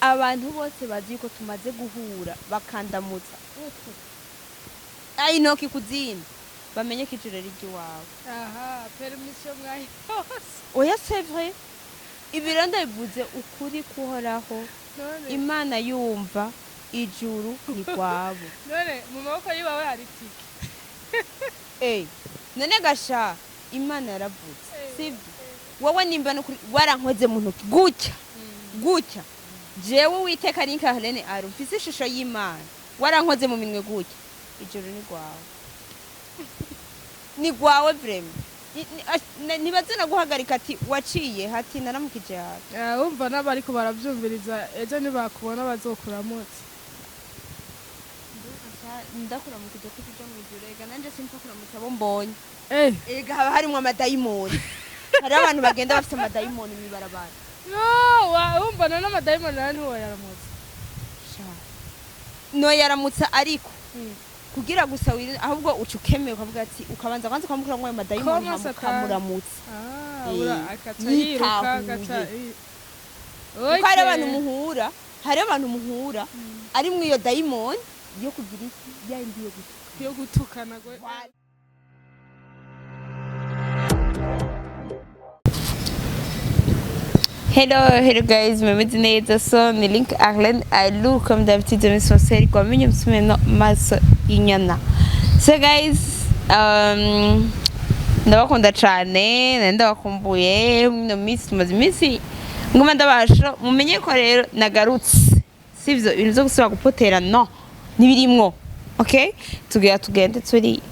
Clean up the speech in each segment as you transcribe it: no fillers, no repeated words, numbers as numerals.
Abantu bose bazi yuko tumaze guhura bakandamutsa uku ayinoki kuzina, bamenye ko ijuru ari iry'iwawe. Aha, permission mwayose. Oya, c'est vrai, ibi rero ndabivuze ukuri kuhoraho. None Imana yumva, ijuru ni rwabo. None mu maboko yiwawe hari tike? Eh, none gasha Imana yaravuze, sibyo? Wowe nimba nukuri warankoze mu ntoki gutya gutya, jewe Uwiteka ari nkaharene aro mfise ishusho y'Imana, warankoze mu minwe gutya, ijuru ni rwawe, ni rwawe vraiment. Ntibaze no guhagarika ati waciye hati naramukije hafi. Ah, wumva n'abariko baravyumviriza, ejo nibakubona bazokuramutsa. Ndakuramukije ko tuja mu ijuru. Ega nanje simpfa kuramutsa abo mbonye. Ega haba harimwo amadayimoni, hariho abantu bagenda bafise amadayimoni mw'ibarabara. No, wumva none amadayimoni nawe ntiwoyaramutsa? No yaramutsa, ariko kugira gusa ahubwo uca ukemeye ukavuga ati ukabanza kwanza ukamukura ngo ayo madayimoni, Koma hama Satani. ukamuramutsa. Ah, Eh, akaca yiruka yitahuye. agaca Kuko hari abantu muhura, hari abantu muhura ari mu iyo dayimoni yo kugira iki, ya yindi yo gutuka. Yo gutukana gwe. Hello, hello guys, mumeze neza? So ni Link Arlene Alu, comme d'habitude émission série kwa minyo msumeno maso inyana. So guys, ndabakunda cane, nari ndabakumbuye mwino minsi, tumaze iminsi nguma ndabasha mumenye ko rero nagarutse. Sivyo ibintu vyo gusubira gupotera, no ntibirimwo. Okay? Tugira tugende turi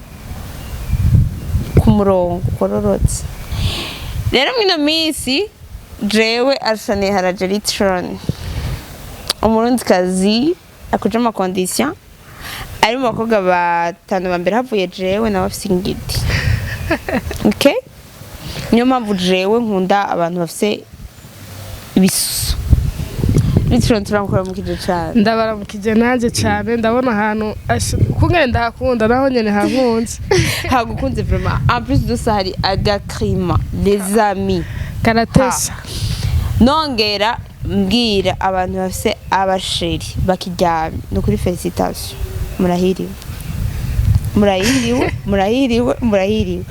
ku murongo ugororotse. Rero mwino minsi jewe Arsane Harajeritron, umurundikazi akuje ama condition, ari mu bakobwa batanu ba mbere havuye jewe nawe afise ingidi. Okay, niyo mpamvu jewe nkunda abantu bafise ibisusu. Litron, turamukora mukije cane. Ndabaramukije nanjye cyane. Ndabona ahantu kungene ndahakunda, naho nyene hankunze. Hagukunze vraiment. En plus de ça, hari agacrima, les amis. Karatesa. Nongera mbwira abantu bafise abasheri bakiryamye, ni ukuri félicitations, murahiriwe, murahiriwe, murahiriwe, murahiriwe.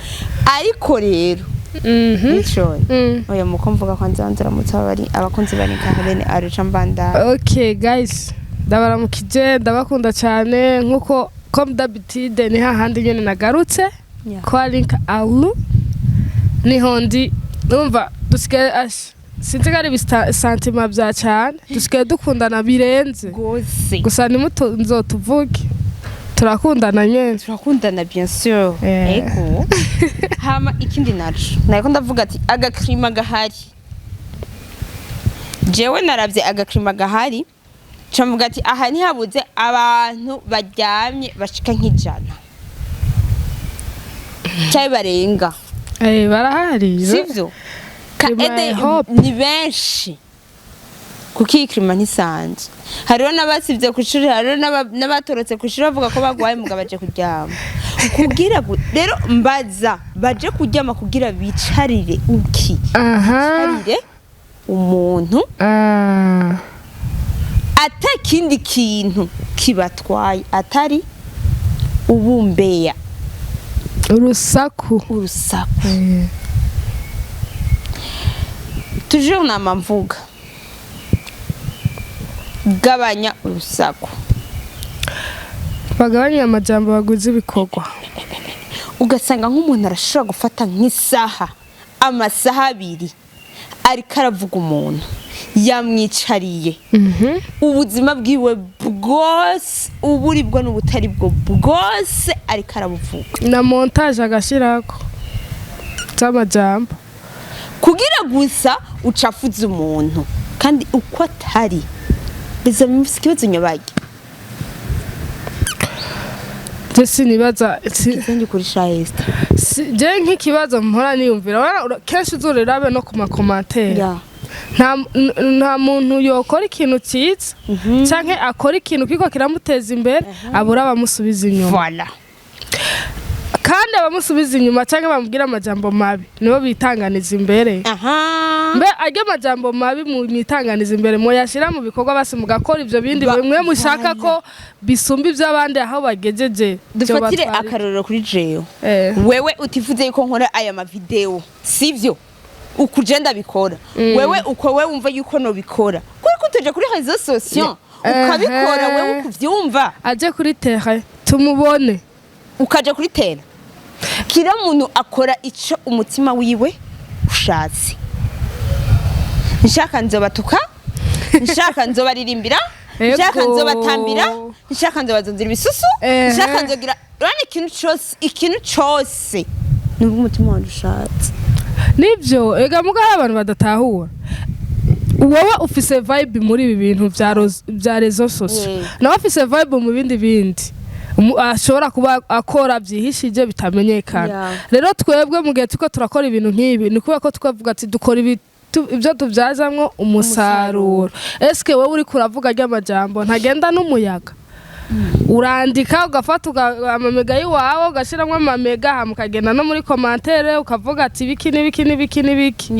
Ariko rero Litron, oya, muko mvuga kwanza nzaramutse abari abakunzi bari Carlene Aruca Mbanda. Okay guys, ndabaramukije, ndabakunda cyane. Nkuko comme d'habitude ni hahandi nyene nagarutse kwa Link Alu, niho ndi. Numva dusigaye sinzi ko ari ibisantima bya cyane, dusigaye dukundana birenze. Gose. Gusa ntimuzotuvuge, turakundana nyene. Turakundana, bien sûr. Ego. Hama ikindi naco nariko ndavuga ati agakrima gahari, jewe naravye agakrima gahari, nca mvuga ati aha ntihabuze abantu baryamye bashika nk'100 canke barenga. Eh, barahari. Sivyo? Climat Ede, hope. Ni benshi kuko iyi climat ntisanzwe. Hariho n'abasivye kw'ishuri, hariho n'abatorotse kw'ishuri bavuga ko bagwaye, mugabo baje kuryama kugira rero mbaza baje kuryama kugira bicarire uki bicarire umuntu ata kindi kintu kibatwaye atari ubumbeya. Urusaku. Urusaku. Toujours nama mvuga gabanya urusaku. Bagabanye amajambo, baguze ibikorwa. Ugasanga nk'umuntu arashobora gufata nk'isaha, amasaha 2, ariko aravuga umuntu yamwicariye, ubuzima bwiwe bwose, uburi bwo n'ubutari bwo bwose, ariko arabuvuga. Na montage agashirako z'amajambo. Kugira gusa ucafuze umuntu kandi uko atari. Biza mufise ikibazo nyabagi? Je sinibaza Kizengi kuri Shaesta. Je nk'ikibazo mpora niyumvira, kenshi uzurirabe no ku ma commentaires, nta muntu yokora ikintu cyiza canke akora ikintu kiriko kiramuteza imbere abura abamusubiza inyuma. Voilà. Kandi abamusubiza inyuma cyangwa bamubwira amajambo mabi nibo bitanganiza imbere. Mbe aryo majambo mabi mwitanganiza imbere, muyashyira mu bikorwa, basi mugakora ibyo bindi bimwe mushaka ko bisumba iby'abandi aho bagejeje. Dufatire vyobatwara iki? Akarorero kuri jewe. Wewe utifuze yuko nkora aya mavideo, sivyo? Ukuje ndabikora, wewe uko wewe wumva yuko nobikora, kuri kutoja kuri réseaux sociaux ukabikora, wewe ukuvyumva. Aje kuri terrain tumubone. Ukaja kuri terrain. Kila muntu akora ico umutima wiwe ushatse. Nshaka nzobatuka, nshaka nzobaririmbira, nshaka nzobatambira, nshaka nzobazonzera ibisusu, nshaka nzogira, urabona, ikintu cose, ikintu cose nubwo umutima wanje ushatse. Nibyo ega, muga hari abantu badatahura. Wowe ufise vibe muri ibi bintu bya réseaux sociaux, nawe afise vibe mu bindi ashobora kuba akora byihishije bitamenyekana. Rero twebwe mu gihe turiko turakora ibintu nk'ibi, ni kubera ko twavuga ati dukora ibi ibyo tubyazamwo umusaruro. Eske wowe uriko uravuga ry'amajambo ntagenda n'umuyaga, urandika ugafata amamega y'iwawe, ugashyiramo amamega, hama ukagenda no muri commentaire ukavuga ati ibiki n'ibiki n'ibiki n'ibiki,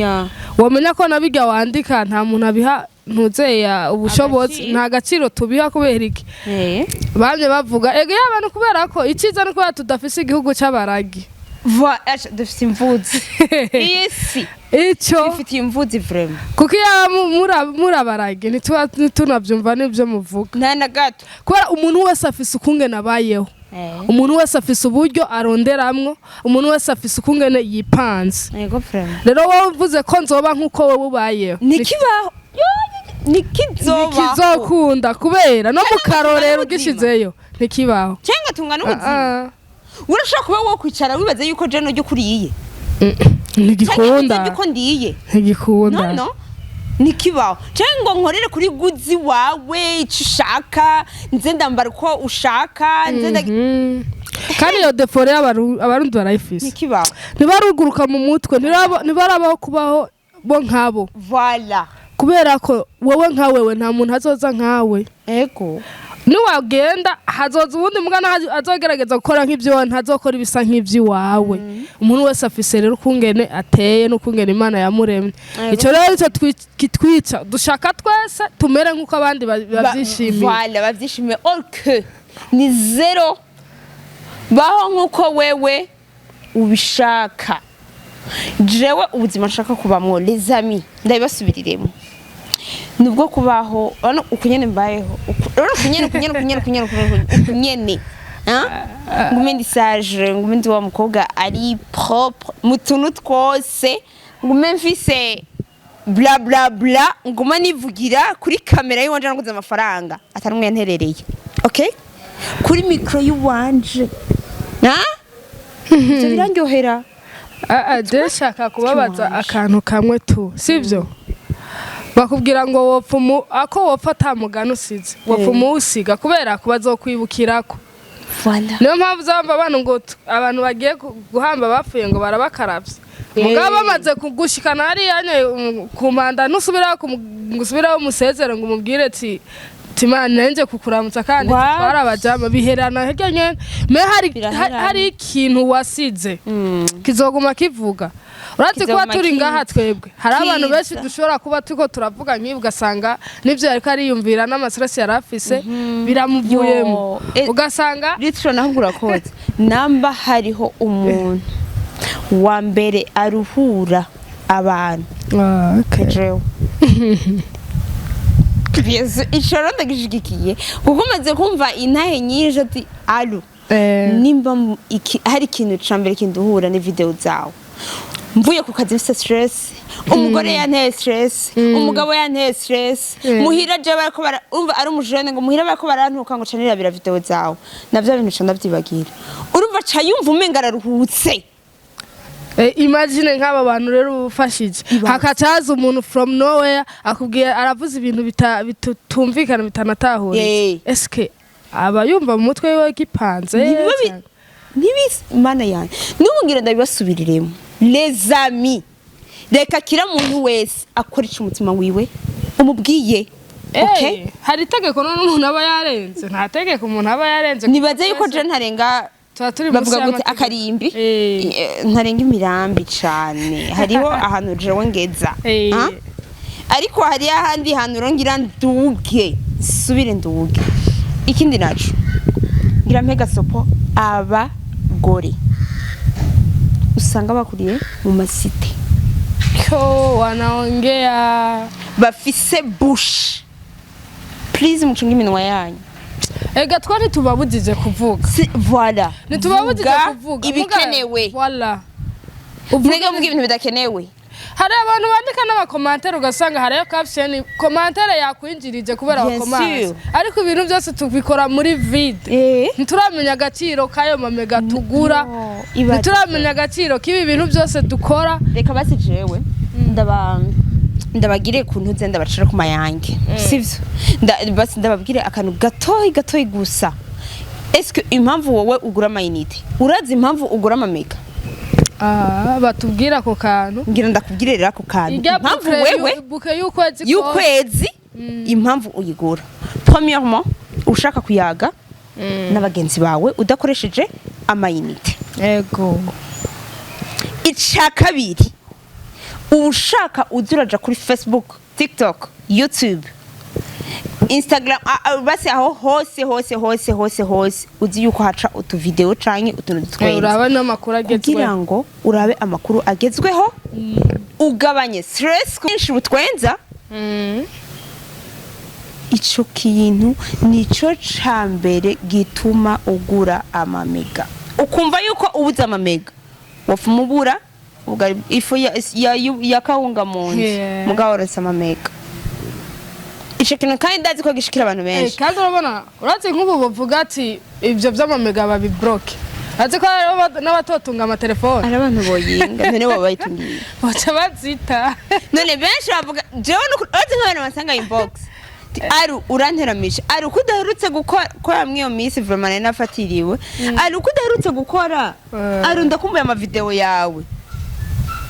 wamenya ko nabijya wandika nta muntu abiha ntuzeya ubushobozi. Agaciro. Nta gaciro tubiha. Kubera iki? Bamye bavuga ego y'abantu, kubera ko icyiza ni kubera tudafise igihugu c'abaragi. Dufise imvuzi iyi si. Ico ifitiye imvuzi vraiment. Kuko iyo muri abaragi ntituba ntitunavyumva n'ivyo muvuga. Nta na gato. Kubera umuntu wese afise ukungene abayeho, umuntu wese afise uburyo aronderamwo, umuntu wese afise ukungene yipanze. Yego, vraiment. Rero wowe uvuze ko nzoba nk'uko wowe ubayeho, Nikibaho, nikizobaho. Ntikizokunda, kubera no mu Cyangwa karorero tungana ugishizeyo ntikibaho. Cyangwa tungana ubuzima. Ah, ah. Urashobora kuba wo kwicara wibaza yuko je nuryo kuriye, Ntigikunda. cyangwa uko ndiye. Ntigikunda. No, nikibaho. Cyangwa ngo nkorere kuri guzi wawe icyo ushaka, nze ndambara uko ushaka, nze Kandi iyo défaut rero Abarundi barayifise. Nikibaho. Ntibaruguruka mu mutwe, ntibarabaho kubaho bo nkabo. Voilà. Kubera ko wowe nka wewe nta muntu azoza nkawe. Niwagenda hazoza uwundi mwana azogerageza gukora nk'ibyo wawe, ntazokora ibisa nk'iby'iwawe. Umuntu wese afise rero ukungene ateye n'ukungene Imana yamuremye. Icyo rero nicyo kitwica, dushaka twese tumere nk'uko abandi bavyishimiye. Voilà, bavyishimiye, or que ni zéro. Baho nk'uko wewe ubishaka. Jewe ubuzima nshaka kubamwo, les amis, ndabibasubiriremo, nubwo kubaho, urabona uku nyene mbayeho, urabona uku nyene, uku nyene, uku nyene, uku nyene, uku nyene, uku nyene. Hein? Ngume ndi sage, ngume ndi wa mukobwa ari propre mu tuntu twose, ngume mfise bla bla bla, nguma nivugira kuri kamera y'iwanje naguze amafaranga atari umwe yanterereye, okay, kuri micro y'iwanje. Ha, ivyo birandyohera. Ah, ah, je nshaka kubabaza akantu kamwe tu, sibyo? Bakubwira ngo wopfa ako wopfa ata mugani usize, wopfa umuwusiga, kubera ko bazokwibukirako. Voilà. Niyo mpamvu uzumva abantu ngo abantu bagiye guhamba bapfuye ngo barabakaravye, mugabo bamaze kugushikana hariya nye, ku manda, nusubiraho ngo usubiraho umusezero ngo umubwire ati timana nanje kukuramutsa kandi What? twarabajama, biherana hirya nyene. Me hari Biraherana. hari ikintu wasize kizoguma kivuga. Urazi kuba Kizoguma turi ngaha kiza. twebwe, hari abantu Kiza. benshi dushobora kuba turiko turavuga nk'ibi, ugasanga n'ivyo yariko ariyumvira n'amastress yari afise biramuvuyemo. Yo, Ugasanga Litro, naho urakoze. Namba hariho umuntu wa mbere aruhura abantu, Ah, okay. jewe. Yesu, ico rero ndagishigikiye, kuko maze kumva intahe nyinshi ati alu nimba hari ikintu ca mbere kinduhura ni video zawe. Mvuye ku kazi mfise stress, umugore yanteye stress, umugabo yanteye stress, muhira je bariko bara umva ari umujene ngo muhira bariko barantuka, ngo canira bira video zawe, navyo bintu ca ndavyibagira. Urumva ca yumva umenga araruhutse. Imagine nk'aba bantu rero uba ufashije, Ibaze. hakacaza umuntu from nowhere akubwiye, aravuze ibintu bitumvikana, bitanatahuritse. Eske aba yumva mu mutwe wiwe gipanze? Ntibis mana yanjye, n'ubu ngira ndabibasubiriremo, les amis, reka kira muntu wese akora ico umutima wiwe umubwiye. Okay. Hari itegeko none umuntu aba yarenze? Nta tegeko umuntu aba yarenze. Nibaze yuko je ntarenga. Tuba turi munsi Bavuga gute? y'amategeko. Akarimbi. Eh. Ntarenga imirambi cane, hariho ahantu jewe ngeza. Ah? Ariko hariyo ahandi hantu rongira nduge, nsubire nduge. Ikindi naco ngira mpe gasopo abagore usanga bakuriye mu ma cités, Ko wanaongea. Bafise bouche, please mucunge iminwa yanyu. Ega twa ntitubabujije kuvuga. Si, voilà. Ntitubabujije Vuga kuvuga. ibikenewe. Voilà. Mwege muvuga ibintu bidakenewe. Hari abantu bandika n'ama commentaires, ugasanga hariyo caption, commentaire yakwinjirije kubera Bien wakomanse, sûr. ariko ibintu byose tubikora muri vide. Ntituramenya agaciro k'ayo ma méga tugura. No, ibaze. Ntituramenya agaciro k'ibi bintu byose dukora. Reka basi jewe ndabagire ku ntuze, ndabacira ku mayange, sivyo? Basi ndababwire akantu gatoyi gatoyi gusa. Eske impamvu wowe ugura ama unités, urazi impamvu ugura ama méga? Ah, batubwira ako kantu. Ngira ndakubwire rero ako kantu. Irya Impamvu bouquet wewe bouquet y'ukwezi kose. Y'ukwezi, impamvu uyigura, premièrement ushaka kuyaga n'abagenzi bawe udakoresheje ama unités. Ica kabiri, ushaka uza uraja kuri Facebook, TikTok, YouTube, Instagram, basi aho hose hose hose hose hose uzi yuko haca utuvideo canke utuntu dutwenza, Uraba n'amakuru kugira agezweho. ngo urabe amakuru agezweho, ugabanye stress kwinshi butwenza. Ico kintu nico ca mbere gituma ugura ama méga, ukumva yuko ubuze ama méga wafuma ubura ubugari, ifu ya kawunga mu nzu. Mugabo waronse ama méga. Ico kintu kandi ndazi ko gishikira abantu benshi. Kandi urabona, urazi nk'ubu bavuga ati ibyo by'ama méga babibloke, azi ko hariho n'abatotunga amatelefone. Hari abantu boyinga none bo bayitungiye. Baca bazita. None benshi bavuga jewe urazi nk'abantu basanga inbox Ti, aru uranteramisha, ari uko udaherutse gukora kora mw'iyo minsi, vraiment nari nafatiriwe, ari uko udaherutse gukora, ari ndakumbuye ama vidéo yawe,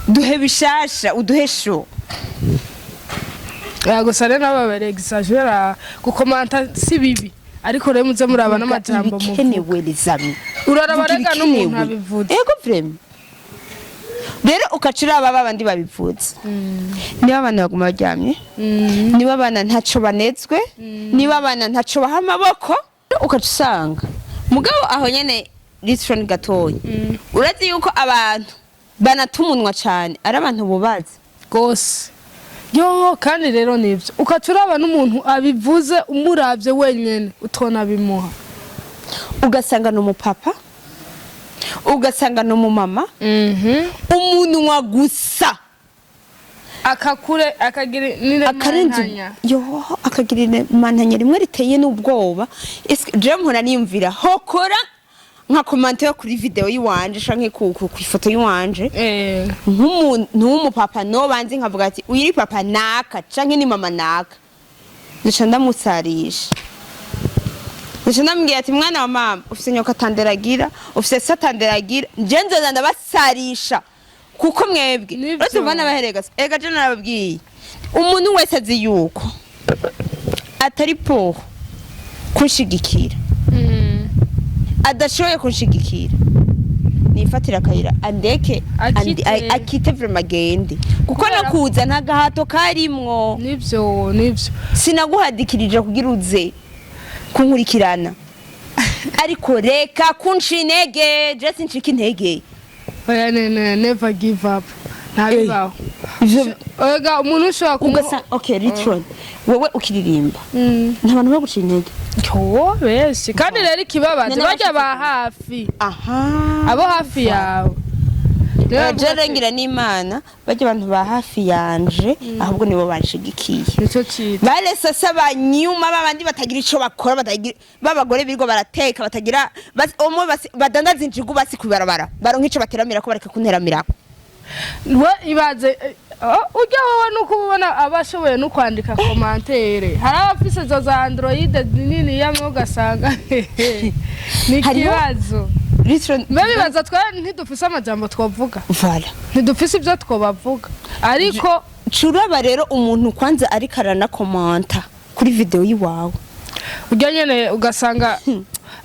duhe bishasha, uduhe show. Gusa rero nabo barexagera gukomanta, si bibi, ariko rero muze muraba n'amajambo muvuga. Ibikenewe, les amis. Uraraba Vuga rega n'umuntu ibikenewe. abivuze. Ego, vraiment rero ukaca uraba babandi babivuze, niba abana baguma baryamye, niba abana ntaco banezwe, niba abana ntaco baha amaboko, ukaca usanga mugabo aho nyene literally gatoya. Urazi yuko abantu banata umunwa cane ari abantu bubazi. Rwose yo, kandi rero nibyo, ukaca uraba n'umuntu abivuze, umuravye wenyene utona bimuha. Ugasanga ni umupapa, ugasanga ni umumama, umunwa gusa. Akakure akagira Akarenze. n'iremantanya. Yo, akagira iremantanya rimwe riteye n'ubwoba. Ese jewe mpora niyumvira hokora nka commentaire yo kuri vidéo yiwanje canke ku ifoto yiwanje, nk'umuntu w'umupapa no banzi nkavuga ati uyu ni papa naka canke ni mama naka, ndaca ndamusarisha, ndaca ndamubwira ati mwana wa mama, ufise nyoka atanderagira, ufise se atanderagira, nje nzoza ndabasarisha kuko mwebwe Nivyo. uretse mubana baherega. Ega je narababwiye, umuntu wese azi yuko atari pour kunshigikira, adashoboye kunshigikira, nifatira akayira andeke. Akite. Akite vraiment, agende, kuko no kuza nta gahato karimwo. Nibyo, nibyo. Sinaguhadikirije kugira uze kunkurikirana, ariko reka kunca intege. Je sincika intege. Oya, ne never give up, ntabibaho. Ivyo Oga umuntu ushobora kumuha. Ugasa okay, literally wewe ukiririmba, nta bantu baguca intege? Yo, benshi. Kandi rero ikibabaje, None barya ba bashitse hafi, aha, abo hafi yawe. Niyo je bavuga ati, rengira n'Imana, barya abantu ba hafi yanje ahubwo nibo banshigikiye. Nico cita. Barese se abanyuma babandi batagira ico bakora, batagira babagore birirwa barateka, batagira omwe badandaza injigu, basi kwibarabara baronka ico bateramirako, bareka kunteramirako. We ibaze, oh, urya wowe nuko ubona abashoboye no kwandika commentaire, hari abafise izo za Android nini yamwe, ugasanga ni ikibazo. Mbe bibaza twe ntidufise amajambo twovuga, Voilà. ntidufise ibyo twobavuga, ariko Curaba rero umuntu kwanza ariko aranakomanta kuri vidéo yiwawe. Urya nyene ugasanga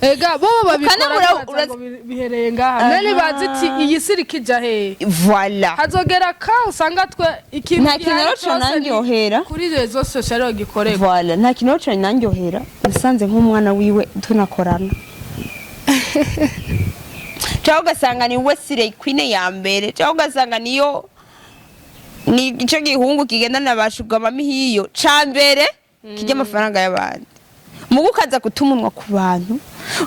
Ega bo babikora Ukanabura- bibaza ngo bihereye ngaha, none bazi iti iyi si iriko ija hehe. Voilà. Hazogera ka usanga twe ikintu Nta kintu gihari rero cose ni conandyohera. kuri réseaux sociaux ariho gikorerwa. Voilà, nta kintu rero canandyohera usanze nk'umwana wiwe tunakorana, cyangwa ugasanga ni we slay queen ya mbere, cyangwa ugasanga niyo ni ico gihungu kigendana ba sugar mummy hiyo ca mbere kirya amafaranga y'abandi. Mugu ukaza gutuma umunwa ku bantu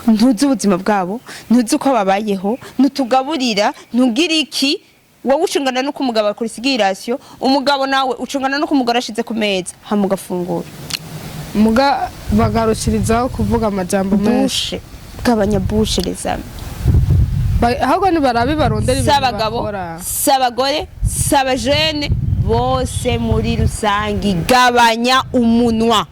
ntuzi ubuzima bwabo, ntuzi uko babayeho, ntutugaburira, ntugira iki. Wowe ucungana n'uko umugabo akurisigira i ration, umugabo nawe ucungana n'uko umugore ashize ku meza, hama ugafungura. Muga bagarushirizaho kuvuga amajambo menshi. Bouche, gabanya bouche, les amis. Ahubwo nibarabe barondera Si ibintu abagabo, bakora. si abagore, si abajene, bose muri rusange, gabanya umunwa,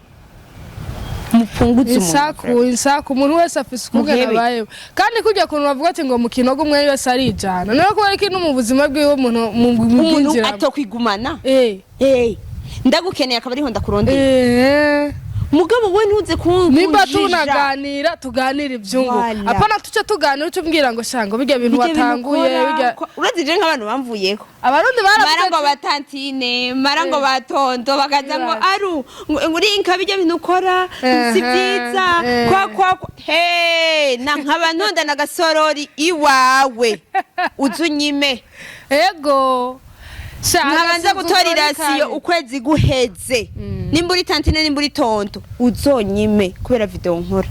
mupunguze umunwa. Insaku, insaku, umuntu wese afise ukungene Muhebe. abayeho. Kandi kurya kuntu bavuga ati ngo mu kinogo umwe wese arijana, none kubera ko no mu buzima bwiwe umuntu mu umuntu bwinjiramo. Atokwigumana. Ndagukeneye akaba ariho ndakurondera. Mugabo we ntuze Nimba kunjija. tunaganira, tuganira ivyungu. Voilà. Apana tuce tuganira uce umbwira ngo shango bijya bintu Bijya bintu watanguye ukora, bijya. Urazi je nk'abantu bamvuyeko, Abarundi mara baravuze ngo ati- batantine, mara ngo batondo, bakaza ngo Ibaze. aru ngo urinka bijya bintu ukora si byiza, kwa kwa kwa. He na nkaba ntonda na gasorori iwawe uze unyime. Ego. Sha, Nkabanza agasuzuguro gutora ni i ration kabi. ukwezi guheze, nimba uri tantine, nimba uri tonto, uzonyime kubera video nkora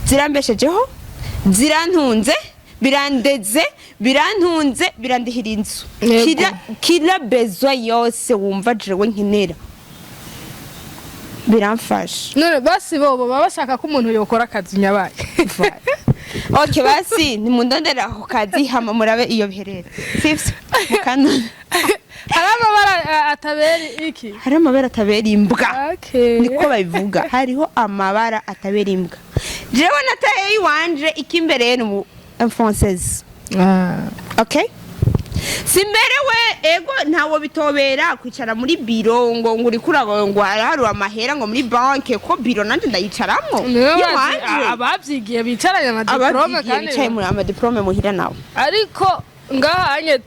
zirambeshejeho, zirantunze, birandeze, birantunze, birandihira inzu. Yego. Kila besoin yose wumva jewe nkenera biramfasha. None basi bobo baba bashaka ko umuntu yokora akazi nyabaye. Okay, basi nimundondera ako kazi, hama murabe iyo biherera, sivyo mukana. Hari amabara atabera iki? Hariho amabara atabera imbwa. Okay. Niko babivuga, hariho amabara atabera imbwa. Jewe nataye iwanje ikimbereye ni umu influenceuse. Okay, simberewe ego, ntawo bitobera kwicara muri biro ngo uriko uraba ngo haraharura amahera ngo muri banke, ko biro nanje ndayicaramwo Niyo bazi- iwanje. Abavyigiye bicaranye amadiplome Abavyigiye kandi bicaye muri amadiplome muhira nawe. Ariko ngaha anye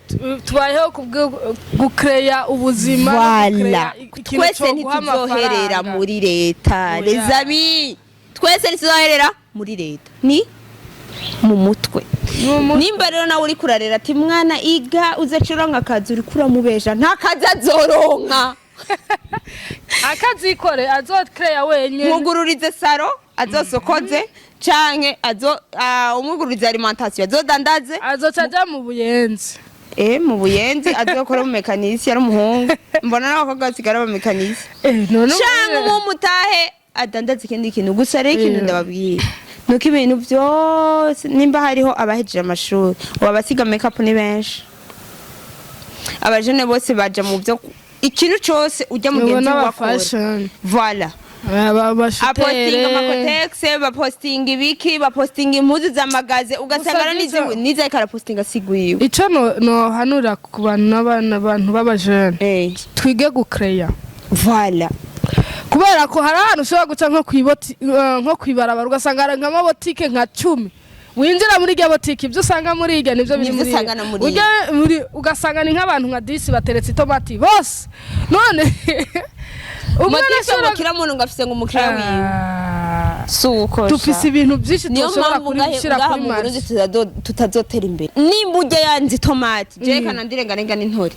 tubayeho kubwo gucreya ubuzima no Voilà. gucreya ikintu Twese coguha ntituzoherera amafaranga. muri leta. Oya. Les amis, twese ntituzoherera muri leta, ni mu mutwe. Mu mutwe. Nimba rero nawe uri kurarera ati mwana iga uzaca uronka akazi, uriko uramubesha, nta kazi azoronka. Akazikore, azocreya wenyene. Mwugururize salon azosokoze, canke azo umwugururize alimentation azodandaze. Azoca aja mu buyenzi. Mu buyenzi azokora mu mécanicien, ari umuhungu, mbona n'abakobwa basigara aba mécanicien. None Canke umumutahe adandaza ikindi kintu. Gusa rero ikintu ndababwira nuko ibintu byose, nimba hariho abahejeje amashuri ubu abasiga makeup ni benshi, abajene bose baja mu byo ikintu cose ujya mugenzi Ubona we aba akora. fashion. Voilà, apostinga Abashutere. amakotegise, bapostinga ibiki, bapostinga impuzu z'amagaze, ugasanga Gusa rero nizo ariko arapostinga sigwiwe. Ico nohanura ku bantu n'abana, abantu b'abajene, twige gucreya. Voilà. Kubera ko hari ahantu ushobora guca nko kwiboti, nko kwibarabara, ugasanga hari nk'amabotike nka 10. Winjira muri irya botike, ibyo usanga muri irya nibyo biri Nivyo muri usanga na muri. Ujya muri ugasanga ni nk'abantu nka 10 bateretse itomati bose. None umwe Motike arashobora ngo kira muntu ngo afise ngo umukiriya wiwe. Ah, Suko dufise ibintu byinshi niyo tushobora mpamvu ngahe kubishyira ngaha kuri mu Burundi marché. tutazotera imbere. Nimba ujya yanze itomati, je reka nandirengarenga n'intore.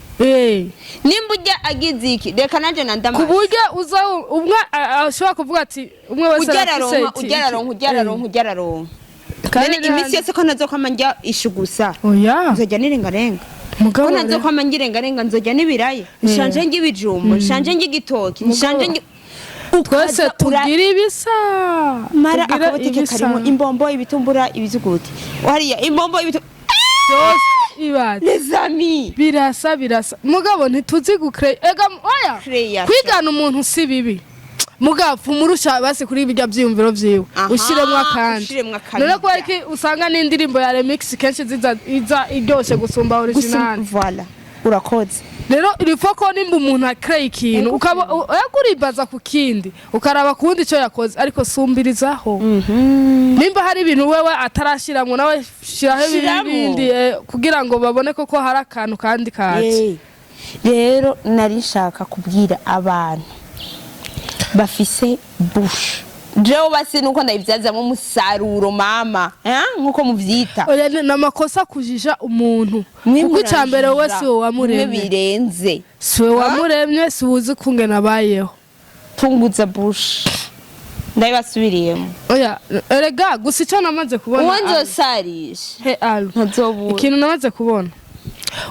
Nimba ujya agize iki, reka nanje Ku nandamaze. buryo uza umwe ashobora kuvuga ati umwe wese Ujya arafise araronka, iki, ujya iki. araronka, ujya araronka, ujya araronka. Kandi None iminsi yose ko ntazokwama ndya ishu gusa, Oya. nzojya nirengarenga. Mugabo Ko ntazokwama ngirengarenga, nzojya n'ibiraya, nshanje ndya ibijumbu, nshanje ndya igitoki, nshanje ndya twese Ukaza tugira ibisa. Mara Tugira akabotike ibisa. karimo imbombo, ibitumbura, ibizuguti, hariya imbombo, ibitu Byose ibaze. Les amis. Birasa, birasa, mugabo ntituzi gucreya ega. Oya. Création. Kwigana umuntu si bibi, mugabo umurusha basi kuri bijya byiyumviro vyiwe, ushiremwo akandi. Ushiremwo akandi. None kubera iki usanga n'indirimbo ya remix kenshi ziza iza iryoshe gusumba original? Voilà. Urakoze. Rero il faut ko nimba umuntu akreye ikintu, ukaba uribaza ku kindi, ukaraba ku wundi icyo yakoze, ariko sumbirizaho. Nimba hari ibintu wewe atarashiramwo, nawe shiraho Shiramwo. ibindi, kugira ngo babone koko hari akantu kandi kaje. Rero nari nshaka kubwira abantu bafise bouche, jewe basi nuko ndayibyazamo umusaruro, mama, nkuko muvyita. Oya, ni amakosa kujija umuntu, Mwe kuko icya mbere wowe muranjija, si wowe mwe wamuremye. Birenze. Si wowe wamuremye, si uzi ukungene abayeho. Punguza bouche, ndabibasubiriyemo. Oya, erega gusa icyo namaze kubona, Uwo nzosarisha he alu, ntazobura. Ikintu namaze kubona,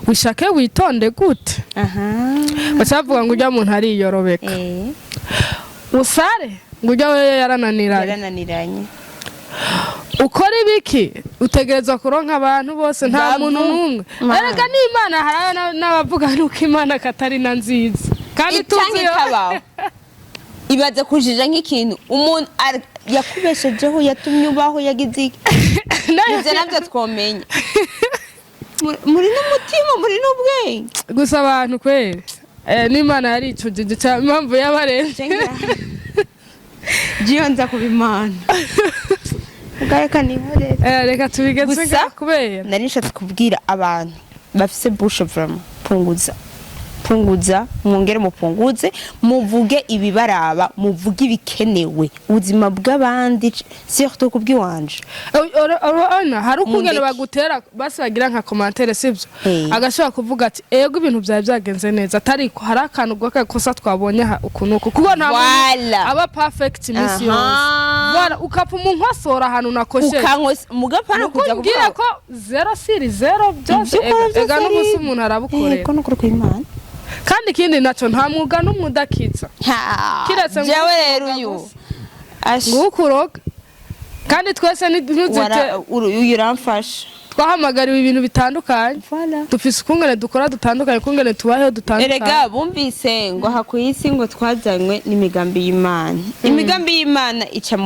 wishake witonde gute, baca bavuga ngo ujya muntu ariyorobeka, usare ngo ujya wewe yarananiranye. Yarananiranye. Ukora ibiki, utegerezwa kuronka abantu bose, nta Bavu. muntu n'umwe. Mana. Erega n'Imana, hari n'abavuga nuko Imana katari na nziza kandi Icanke tuzi yo. itabaho, ibaze kujija nk'ikintu umuntu yakubeshejeho, yatumye ubaho, yagize iki. Ivyo navyo twomenya. Muri n'umutima, muri n'ubwenge. Gusa abantu kweri, n'Imana yaricujije cyane impamvu yabaremye. Jiyo nza kuba Imana ugareka nihorere. Reka tubigeze Gusa- ngaha kubera Nari nshatse kubwira abantu bafise bouche, vraiment, punguza, punguza, mwongere mupunguze, muvuge ibibaraba, muvuge ibikenewe, ubuzima bw'abandi, surtout kubw'iwanje. Urabona hari ukungene Mundeke. bagutera, basi bagira nka commentaire, sibyo? Eh. Agashobora kuvuga ati: "Ego, ibintu byari byagenze neza, atariko hari akantu k'agakosa twabonye aha uku n'uku," kuko nta muntu Voilà. aba perfect iminsi yose. Voilà, ukapfa umuntu nkosora ahantu nakosheje. Ukankose mugapana kuza Nuko ngira ko zéro sur zéro byose, Ibyo ukora ega byose ega ari- n'ubusa umuntu arabukorera. Ego, n'ukuri kw'Imana. Kandi ikindi naco, nta mwuga n'umwe udakiza. Kiretse ngo Jewe rero ukuroga uyu gusa. Ash, Ngo ukuroga, kandi twese ntuzite uyu uramfasha. Twahamagariwe ibintu bitandukanye. Voilà. Dufise ukungene dukora dutandukanye, ukungene tubayeho dutandukanye. Erega bumvise ngo aha ku isi ngo twazanywe n'imigambi y'Imana. Imigambi y'Imana ica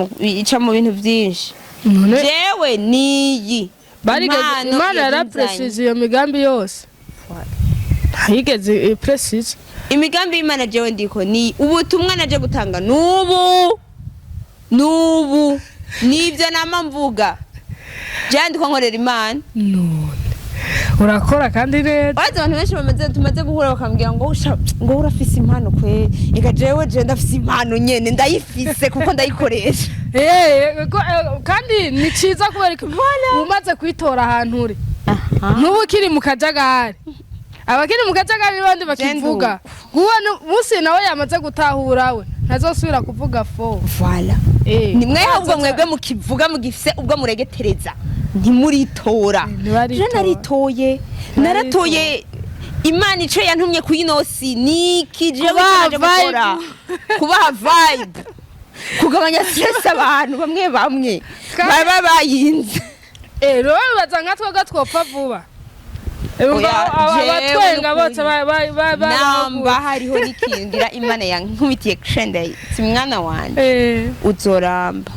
mu bintu byinshi. None Jewe niyi barigeze impano Imana yabinzanye. yarapresije iyo migambi yose, ntayigeze ipresije. Imigambi y'Imana jewe ndiko ni ubutumwa naje gutanga n'ubu n'ubu, nibyo nama mvuga. Jewe ndiko nkorera Imana. None urakora kandi neza. Urazi abantu benshi bamaze tumaze guhura bakambwira ngo usha, ngo urafise impano kwe. Eka jewe ndafise impano nyene, ndayifise kuko ndayikoresha. Kandi ni ciza kubera ko umaze kwitora ahantu uri, ntuba ukiri mu kajagari. Abakiri mu kajagari n'abandi bakivuga guwe munsi nawe yamaze gutahura, we ntazosubira kuvuga fo. Voilà. Ni mwe ahubwo mwebwe mukivuga, mugifise ubwo muregetereza, ntimuritora. Ntibaritora. Je naritoye, naratoye Imana. Ico yantumye ku ino si niki? Jewe Kubaha ico naje gukora, kubaha vibe, kugabanya stress abantu bamwe bamwe baba bayinze. Rero bibaza nka twebwe twopfa vuba. Oya, jewe abatwenga n'ukuri. bose Namba hariho n'ikingira Imana yankubitiye kushenda, si mwana wanje, uzoramba.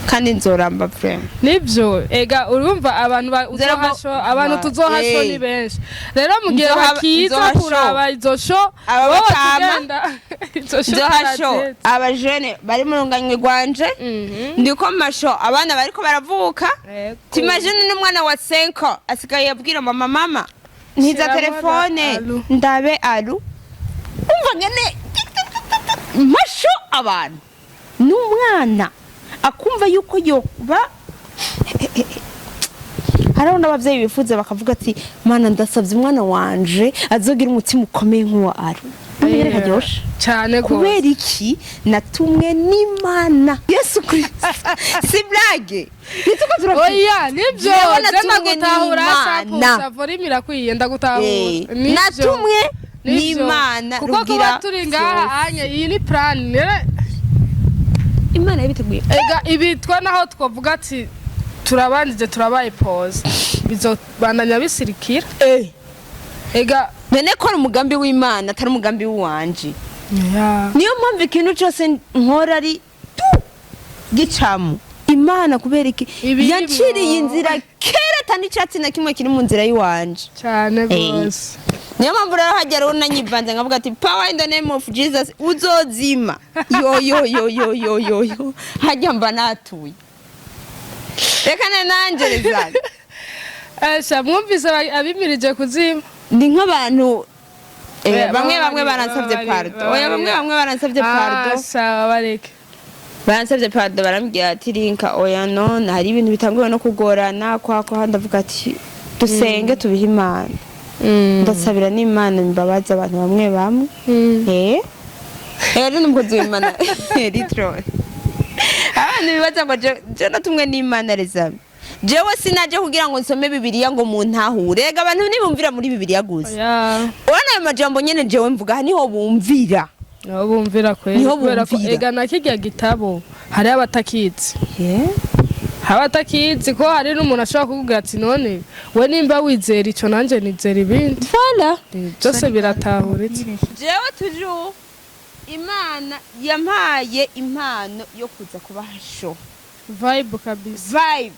Kandi nzoramba vraiment. Nibyo, ega urumva abantu Nzoramba- uzoha show, abantu tuzoha show ni benshi. Rero mu gihe Nzoha- bakiza nzoha show. kuraba izo show, Aba wowe batama. tugenda izo show Nzoha show turazeze. abajene bari mu runganywe rwanje. Ndiko mu ma show abana bariko baravuka. T'imagines n'umwana wa 5 asigaye abwira mama: "Mama, ntiza Shiramo telefone alu." Ndabe alu." Umva ngene ma show abantu n'umwana akumva yuko yoba. Hariho n'abavyeyi bifuza bakavuga ati: "Mana, ndasabye umwana wanje azogira umutima ukomeye nk'uwa aru." None karyoshe. Cyane gose. Kubera iki? Natumwe n'Imana Yesu Kristo, si blague, nituko turafite. Oya, nibyo. Jewe Je natumwe ndagutahura. n'Imana. Sapusa volume irakwiye, ndagutahura. Nibyo. Natumwe Nibyo. n'Imana Kuko kuba rugira turi ngaha vyose. anye, iyi ni plan rero. Imana yabiteguye. Ega ibi twa naho twavuga ati turabanjije, turabaye pause, bizobandanya bisirikira. Ega None ko ari umugambi w'Imana, atari umugambi w'uwanje. Ya. Niyo mpamvu ikintu cyose nkora ari tu gicamo Imana. Kubera iki? Ibirimo. Yanciriye inzira kera. Ata n'icatsi na kimwe kiri mu nzira y'iwanje. Cyane Eh. rwose. Niyo mpamvu rero hajya rero nanyivanze nkavuga ati: "Power in the name of Jesus, uzozima." Yo yo yo yo yo yo yo, hajya mba natuye, reka na nanje rezana. Esha, mwumvise abimirije kuzima. Ni nk'abantu bamwe baba bamwe baransabye pardon. Oya, bamwe bamwe baransabye pardon. Sawa, bareke. Baransabye pardon, barambwira ati: "Rinka, oya, none hari ibintu bitanguye no kugorana kwa kwa." Ndavuga ati: "Dusenge, tubihe Imana." Ndasabira n'Imana imbabazi abantu bamwe bamwe. Rero n'umukozi w'Imana litro, abantu bibaza ngo je natumwe n'Imana. Rezame, jewe sinaje kugira ngo nsome Bibiliya ngo muntahure. Rega abantu ntibumvira muri Bibiliya gusa. Oya. Urabona ayo majambo nyene jewe mvuga, aha niho bumvira. Niho bumvira kweri. Niho Kubera ko bumvira. ega na kirya gitabo hariho abatakizi, hari abatakizi, ko hari n'umuntu ashobora kukubwira ati: "None we nimba wizera ico, nanje nizera ibindi." Voilà. Byose biratahuritse. Jewe toujours Imana yampaye impano yo kuza kubaha show. Vibe kabisa. Vibe.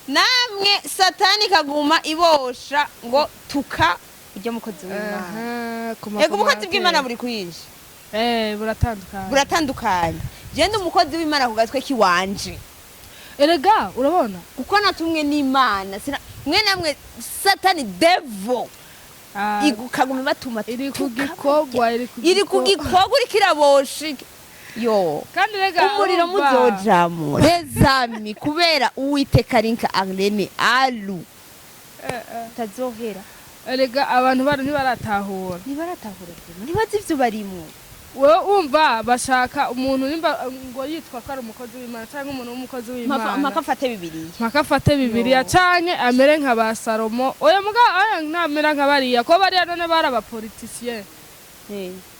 Namwe Satani kaguma ibosha ngo tuka ujya mukozi w'Imana. Aha, ku Ego, ubukozi bw'Imana makomantere. buri kwinshi. Buratandukanye. Buratandukanye. Je ndi umukozi w'Imana ku gatwe kiwanje. Erega urabona, kuko natumwe n'Imana. Mwe namwe Satani, devil, ikaguma ibatuma iri ku tuka. gikorwa, iri ku Iri ku gikorwa, uriko irabosha yo. Kandi rega Umuriro urumva, muzojamo rezami, kubera Uwiteka Rinka Arlene Alu tazohera. Erega abantu bari ntibaratahura. Ntibaratahura, ntibazi ivyo barimwo. Wowe wumva bashaka umuntu nimba ngo yitwa ko ari umukozi w'Imana cyangwa umuntu w'umukozi w'Imana, mpaka mfate Bibiliya. Mpaka afate Bibiliya canke amere nka ba Salomo. Oya, muga oya, ntamera nka bariya, ko bariya none bari abapoliticien.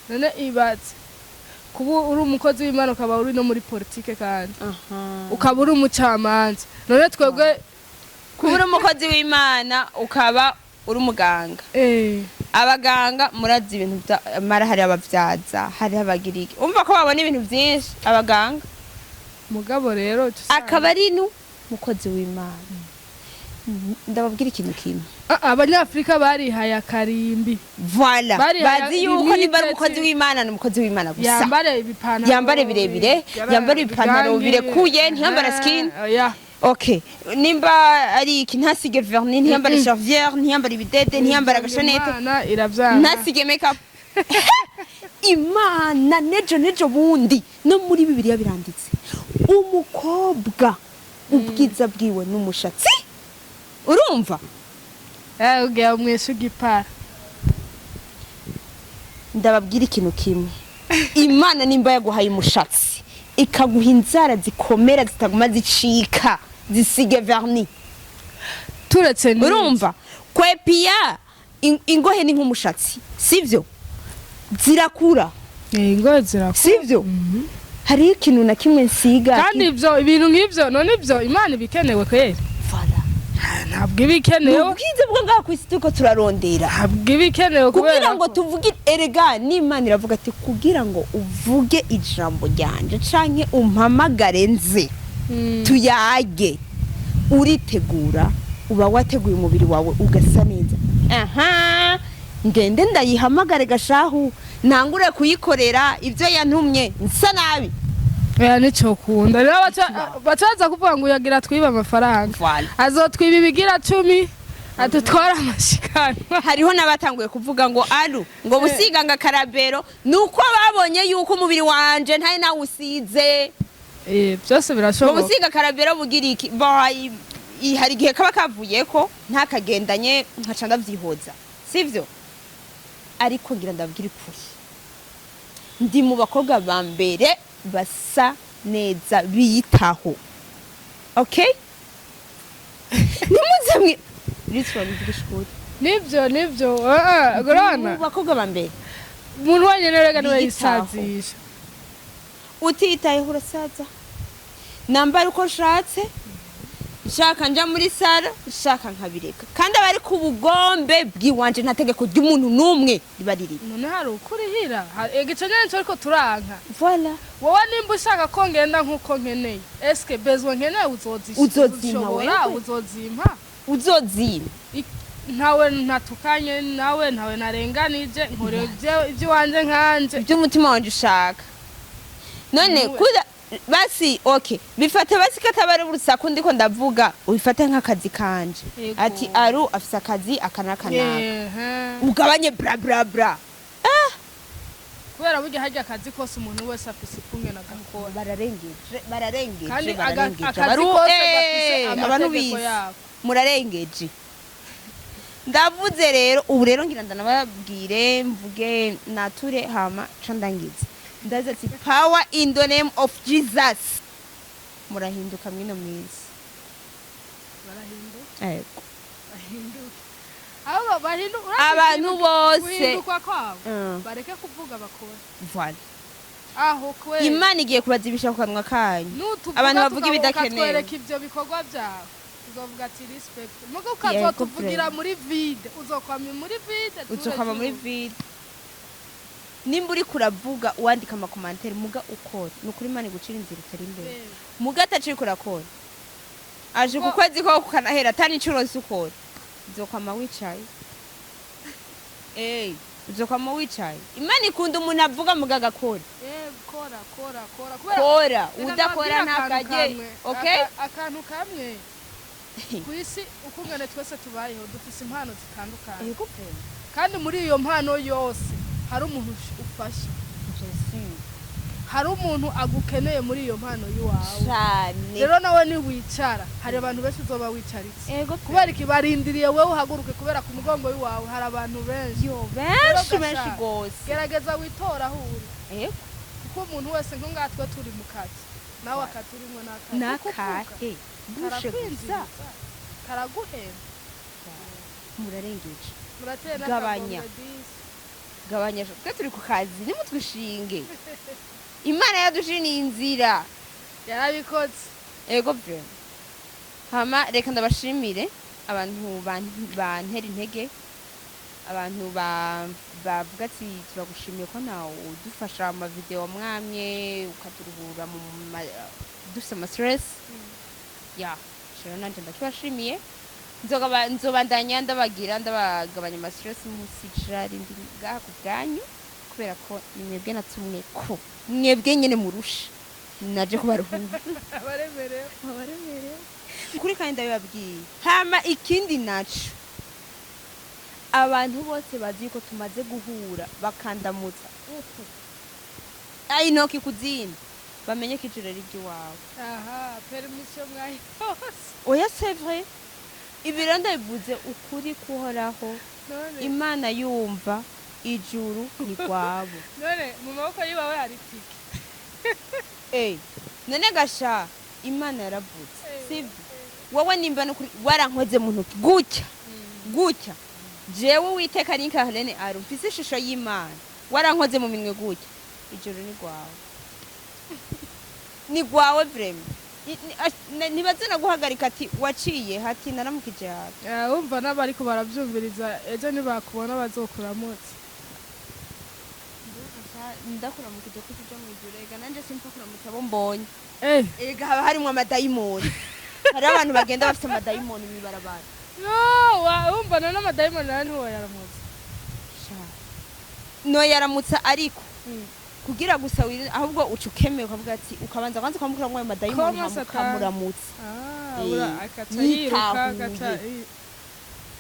None ibaze kuba uri umukozi w'Imana, ukaba uri no muri politike, kandi ukaba uri umucamanza. None twebwe Kuba uri umukozi w'Imana, ukaba uri umuganga. Abaganga murazi ibintu mara, hari abavyaza, hari abagiriki, umva ko babona ibintu vyinshi abaganga. Mugabo rero uca usanga- Akaba ari nu mukozi w'Imana. Ndababwira ikintu kimwe. Ah, Abanyafurika barihaye akarimbi. Voilà. Barihaye Bazi yuko nimba ari limite. umukozi w'Imana, ni umukozi w'Imana gusa. Yambare ibipantaro Yambare birebire, yambare ibipantaro birekuye, ntiyambare skin. Oya. Okay, nimba ari iki, ntasige vernis, ntiyambare chauvière, ntiyambare ibidede, ntiyambare agashanete. Imana iravyanga. Ntasige makeup. Imana nejo nejo bundi no muri Bibiliya biranditse: umukobwa ubwiza bwiwe n'umushatsi, urumva? Ugira umwesha igipara. Ndababwira ikintu kimwe: Imana nimba yaguhaye umushatsi, ikaguha inzara zikomera, zitaguma zicika, zisige vernis. Turetse n'ibyo. Urumva kwepiya ingohe ni nk'umushatsi, sivyo? Zirakura. Ingohe zirakura. Sivyo? Hariho ikintu na kimwe nsiga. Kandi ibyo ibintu nk'ibyo, none ibyo Imana ibikenewe kweri? Voilà. Ntabwo ibikenewe. Ubwiza bwo ngaha ku isi turiko turarondera. Ntabwo ibikenewe Kugira kubera ngo ko- tuvuge, erega n'Imana iravuga ati: "Kugira ngo uvuge ijambo ryanje canke umpamagare nze tuyage, uritegura, uba wateguye umubiri wawe ugasa neza." Aha ngende ndayihamagare gashahu, ntangure kuyikorera ibyo yantumye nsa nabi? Oya, nico kunda rero baca baza kuvuga ngo uyagira twiba amafaranga. Voilà. Azotwiba ibigira 10, adutwara amashikanwa. Hariho n'abatanguye kuvuga ngo aru ngo busiga ngo akarabero, nuko babonye yuko umubiri wanje ntari nawusize. Byose Ngo birashoboka. busiga akarabero bugira iki? Hari igihe kaba kavuyeko ntakagendanye, nkaca ndavyihoza, sivyo? Ariko ngira ndabwira ukuri, ndi mu bakobwa ba mbere basa neza, biyitaho. Okay, nimuze mwe literally mvugisha ukuri. Nibyo, nibyo, urabona, Mu bakobwa ba mbere umuntu wenyine rega niwe biyitaho. yisazisha. Utitayeho urasaza. Nambara uko nshatse, nshaka nja muri sara, nshaka nkabireka, kandi aba ari ku bugombe bw'iwanje, nta tegeko ry'umuntu n'umwe riba ririmo. None hari ukurihira igice nyene nico ariko turanka. Voilà. Wowe nimba ushaka ko ngenda nk'uko nkeneye, eske besoin nkeneye Uzozimpa uzoshobora wewe? Uzozimpa. Uzozima. Ntawe ntatukanye nawe, ntawe narenganije, nkore iby'iwanje nkanje. Iby'umutima wanje ushaka none. Nuwe. Kuza basi, okay, bifate basi ko ataba ari urusaku ndiko ndavuga, ubifate nk'akazi kanje. Yego. Ati aru afise akazi aka n'aka n'aka. Ugabanye bra bra bra. Kubera burya harya akazi kose, umuntu wese afise ukungene agakora. Bararengeje, bararengeje. Kandi Bararengeje. akazi kose gafise abantu amategeko bize yako. Murarengeje, ndavuze rero. Ubu rero ngira ndanababwire, mvuge nature, hama ca ndangize. Ndaza ati power in the name of Jesus, murahinduka mwino mwiza. Barahinduka. Yego. Bahinduka, ahubwo bahinduka, uretse Abantu bose. Guhinduka kwabo, bareke kuvuga, bakora. Voilà. Aho kweli. Imana igiye kubazibisha ku kanwa kanyu. Nutuvuga Abantu bavuga ibidakenewe. ukatwereka ivyo bikorwa byawe, tuzovuga ati respect, mugo ukazotuvugira muri vide, uzokwama muri vide. Uzokwama muri vide nimba uriko uravuga, wandika ama commentaires, muga ukora. Ni ukuri, Imana igucira inzira itari imbere. Muga ataciriko urakora, aje ku kwezi ko kukanahera atari incuro ukora, uzokwama wicaye. Uzokwama wicaye. Imana ikunda umuntu avuga muga agakora. Kora, kora, kora, kubera Kora. Reka Udakora ndababwire akantu ntakajye. kamwe. Okay. Akantu kamwe ku isi, ukungene twese tubayeho, dufise impano zitandukanye. Yego pe. Kandi muri iyo mpano yose hari umuntu ufasha, hari umuntu agukeneye muri iyo mpano y'iwawe. Cane. Rero nawe niwicara, hari abantu benshi uzoba wicaritse. Ego pe. Kubera iki barindiriye wewe uhaguruke? Kubera ku mugongo w'iwawe hari abantu benshi. Yo, benshi. Rero Benshi gasha, gose. gerageza witora aho uri. Kuko umuntu wese, nko ngatwe turi mu kazi, nawe akazi urimwo n'akazi. Nakahe bushe gusa. Karakwinjiriza, karaguhemba. Murarengeje. Murateye Gabanya. n'akagombe disi. Gabanya, twe turi ku kazi, nimutwishinge. Imana yadushiniye inzira. Yarabikoze. Ego vyo. Hama reka ndabashimire abantu bantera intege, abantu bavuga ati turagushimiye ko nawe udufasha mu ma vidéo mwamye ukaturuhura mu dufise ama stress ya rero. Nanje ndakibashimiye. Nzobandanya ndabagira, ndabagabanya ama stress munsi ndi ngaha ku bwanyu, kubera ko ni mwebwe natumwe, ko mwebwe nyene murusha naje kubaruhura. Abaremerewe. Abaremerewe kuri, kandi ndabibabwiye. Hama ikindi naco, abantu bose bazi yuko tumaze guhura bakandamutsa uku ayinoki kuzindi, bamenye ko ijuru ari iry'iwawe. Aha permission mwayose. Oya, c'est vrai, ibi rero ndabivuze ukuri kuhoraho. None Imana yumva, ijuru ni rwabo. None mu maboko yiwawe hari tike? Eh, none gasha, Imana yaravutse, sivyo? Wowe nimba nukuri warankoze mu ntoki gutya gutya, jewe Uwiteka ni Helene Aru, mfise ishusho y'Imana, warankoze mu minwe gutya, ijuru ni rwawe, ni rwawe vraiment. Ntibaze no guhagarika ati waciye hati naramukije hafi. Wumva n'abariko baravyumviriza, ejo nibakubona bazokuramutse. Ndakuramukije ko uja mu ijuru. Ega nanje simpfa kuramutsa abo mbonye. Ega haba harimwo amadayimoni, hariho abantu bagenda bafite amadayimoni mw'ibarabara. Yo, wumva none amadayimoni nawe ntiwoyaramutse? Sha. No yaramutsa, ariko kugira gusa ahubwo uca ukemeye ukavuga ati ukabanza kwanza ukamukura ayo madayimoni. Koma Hama Satani. ukamuramutsa. Ah, akaca yitahuye. yiruka agaca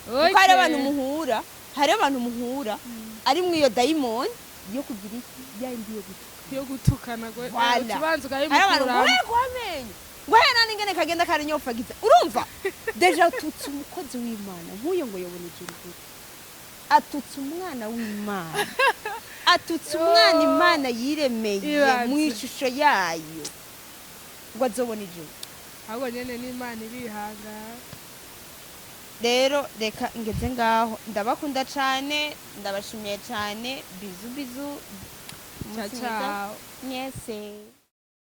Kuko hari abantu muhura, hari abantu muhura ari mu iyo dayimoni yo kugira iki, yayindi yo gutuka. Yo gutukana gwe. Voilà. Ukibanza Hari abantu ngo ukayimukuramo. we kwamenye ngo he nani ingene kagenda karinyofagiza, urumva déjà atutse umukozi w'Imana nk'uyo ngo yobona ijuru gute? Atutse umwana w'Imana, atutse umwana Imana yiremeye Ibaze. mu ishusho yayo, ngo azobona ijuru? Ahubwo nyene n'Imana irihangana. Rero reka ngeze ngaho. Ndabakunda cane, ndabashimiye cane. Bisous, bisous. Ciao. Umunsi mwiza Ciao. mwese.